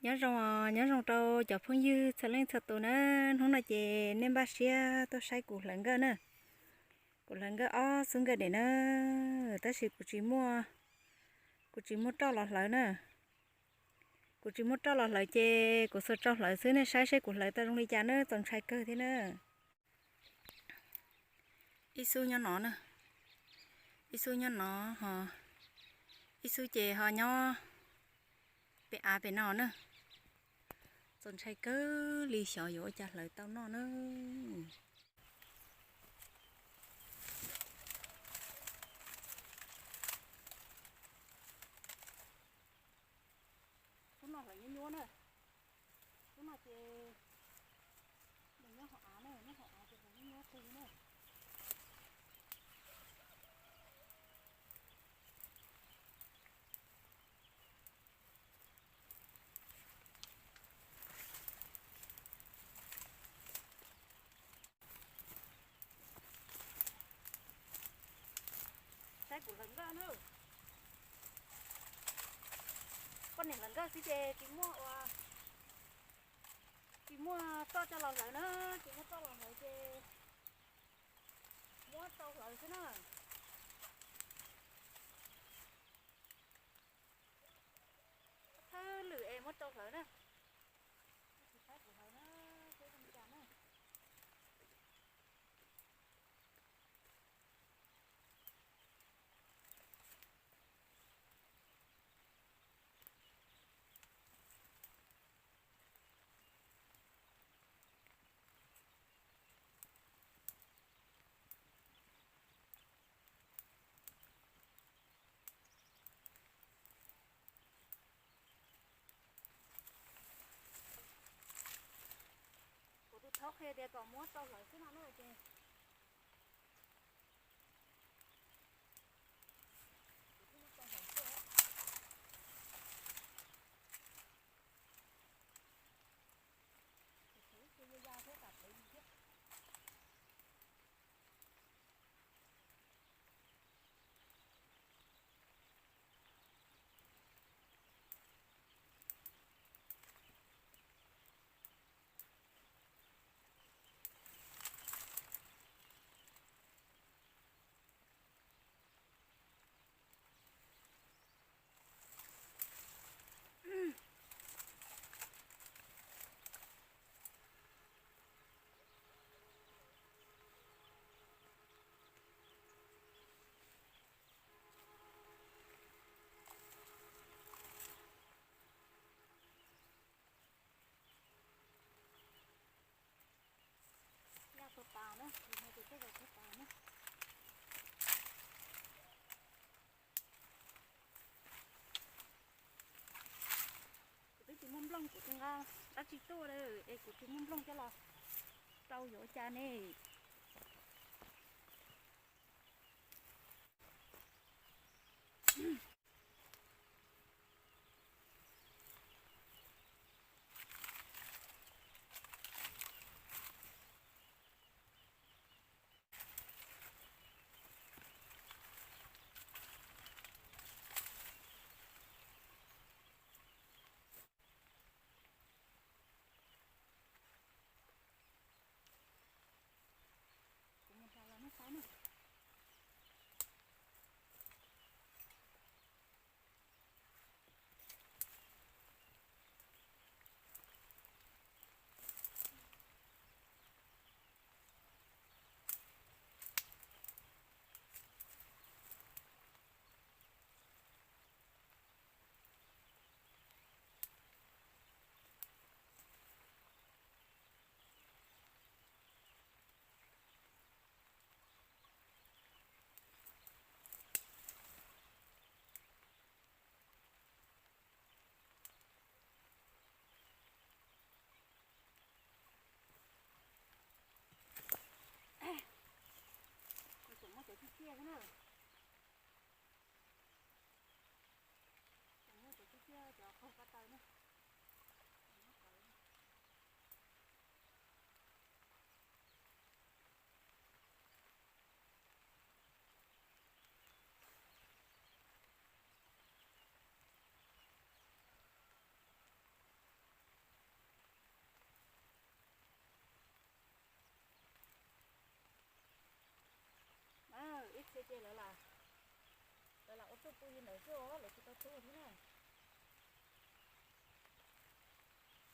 Nyob zoo, nyob zoo rau cov phooj ywg txhua leej txhua tus na. Hnub no ces nej npaj siab tuaj saib kuv hlawv nkawj na. Kuv hlawv nkawj ob xub nkawj dej na, tab sis kuv tsis muaj, kuv tsis muaj roj los hlawv na. Kuv tsis muaj roj los hlawv ces kuv xuas tsau hlawv xwb, nej saib seb kuv hlawv tau zoo li cas na, txaus ntshai kawg thiab na. Ib xub nyob no na, ib xub nyob no ho, ib xub ces ho nyob pem av pem no na. Txaus ntshai kawg li, xyov yuav ua cas hlawv tau noj na. Lub no hlawv nyuaj nyuaj na. Lub no ces nws nyob hauv av na, nyob hauv av ces hlawv nyuaj nyuaj kawg li na. Saib kuv hlawv nkawj na. Poj niam hlawv nkawj xwb ces tsis muaj ua, tsis muaj roj coj los hlawv na, tsis muaj roj los hlawv ces muab tsau hlawv xwb na. Thawj lwm es muab tsau hlawv na. Tsis saib kuv hlawv na, seb zoo li cas na. Kuv tus thaub qhia tias kom muab tsau hlawv xwb no na ces kuv thiaj muab tsau hlawv xwb. Kuv tus thaub qhia ya ya thiab kam plev thiab. Yaj tau tas na, tus no ces twb yaj tau tas na. Kuv twb tsis muaj nplooj, kuv tsis nqa dab tsi tuaj es kuv tsis muaj nplooj coj los rau yuav ua cas ne. Kuv mus hla los nej saib na. Kuv tseem muab cov ciaj ciaj xwb na. Tseem muab cov ciaj ciaj cov qaug ko taw na. Ces lawv lam, lawv lam ua txuj pw li ntawd xwb os, lawv tsis tau tuag thiab na.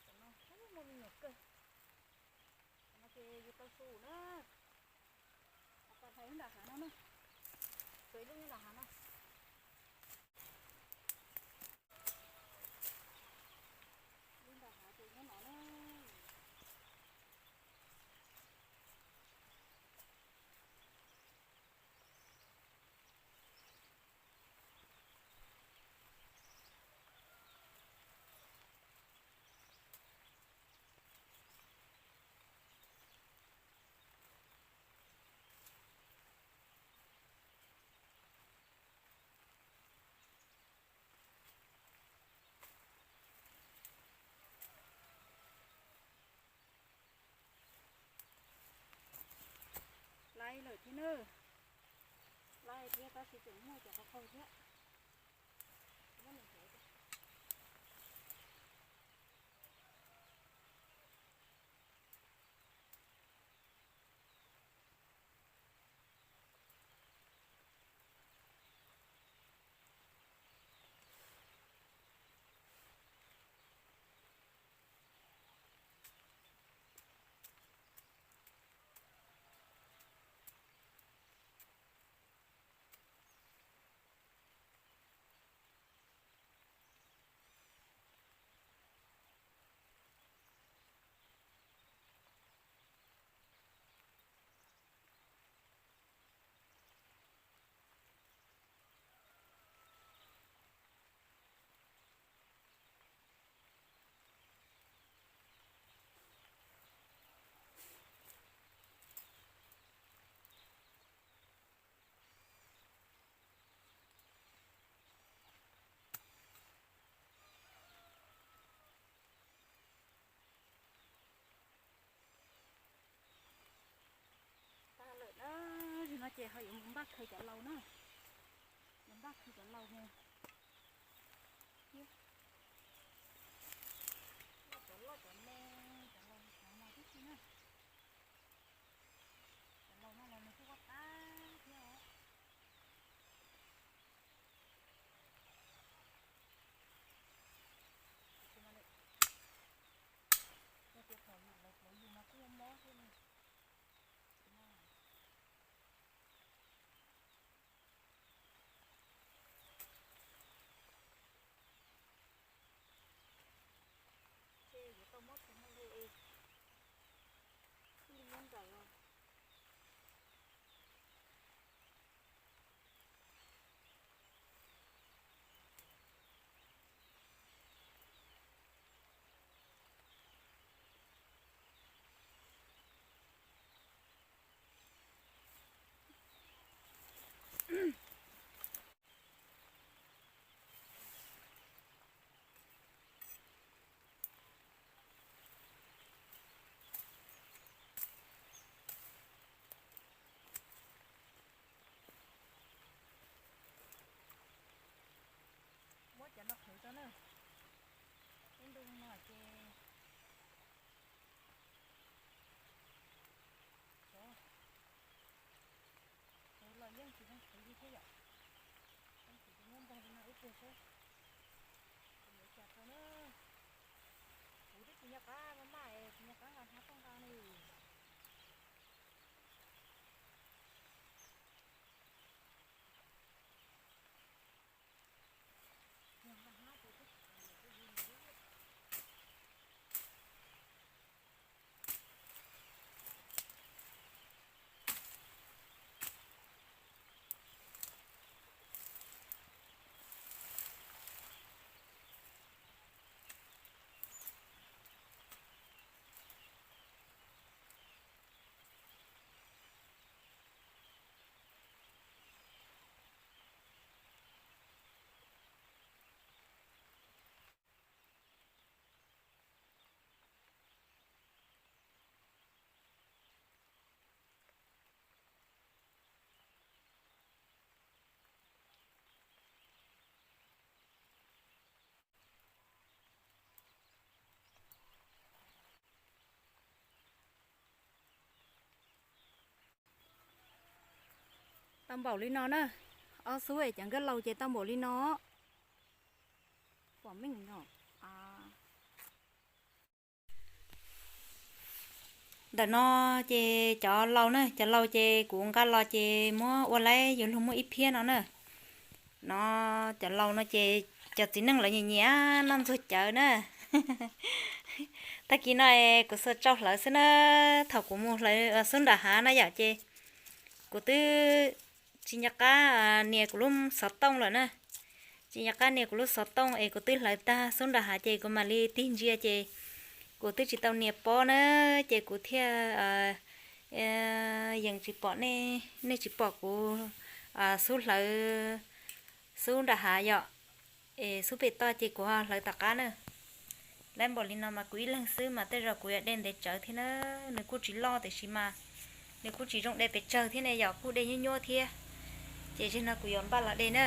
Tam no muaj me nyuam kawg. Tam no ces yus tau su na. Hlais ib nram hav no na. Tsuas ib lub nyob nram hav no. Lub nram hav ces nyob no na. Laib lawm thiab na. Laib thiab tab sis tseem muaj cov qhov qaug thiab. Tag lawm na, nim no ces ho yuav mus npaj khaws cov laus na. Mus npaj khaws cov laus mus. Cov loj cov me, cov laus cov no tib si na. Cov laus no los nws kuj qab qab thiab os. Yog tias thaum yus lawv hlawv yus no kuj mob mob thiab ne. Ces yuav tau mob tsis muaj li es thiaj li muab nrawm los. Muab cov no qhwv tso na. Ib ntu no ces cov qhwv los yeej tsis zoo qhwv li thiab yom. Yeej tsis muab npog li no ib pliag seb yuav cas tau na. Kuv twb tsis nco qab maj maj es tsis nco qab nqa hnab tuaj nqa ne. Yog nqa hnab ces twb tsis tau lawm, twb zi zi. Tau npaum li no na, ob xub es cov nkaj laus ces tau npaum li no. Pom meej no. Ntawm no ces cov laus na, cov laus ces kuv nqa los ces muab ua laib yuav luag muaj ib phiab no na. No, cov laus no ces cov txiv neej lawv nyiam nyiam noj ntxuag cawv na. Tag kis no es kuv xuas tsau hlawv xwb na, thaum kuv mus hlawv xub nram hav na yom ces kuv twb tsis nco qab nias kuv lub xov tooj lawm na. Tsis nco qab nias kuv lub xov tooj es kuv twb hlawv tag xub nram hav ces kuv mam li tig ntsia ces kuv twb tsis tau nias pob na, ces kuv thiaj yeej tsis pom nej, nej tsis pom kuv xub hlawv xub nram hav yom. Es xub pem toj ces kuv ho hlawv tom qab na. Laib npaum li no mas kuv ib leeg xwb mas tej zaum kuv yuav de ntev tsawv thiab na. Nws kuj tsis loj tiam sis mas nws kuj tsis zoo de pes tsawg thiab ne yom, kuj de nyuaj nyuaj thiab. Ces zaum no kuv yuav npaj los de na.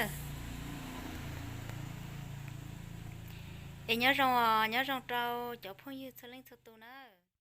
Es nyob zoo, nyob zoo rau cov phooj ywg txhua leej txhua tus na.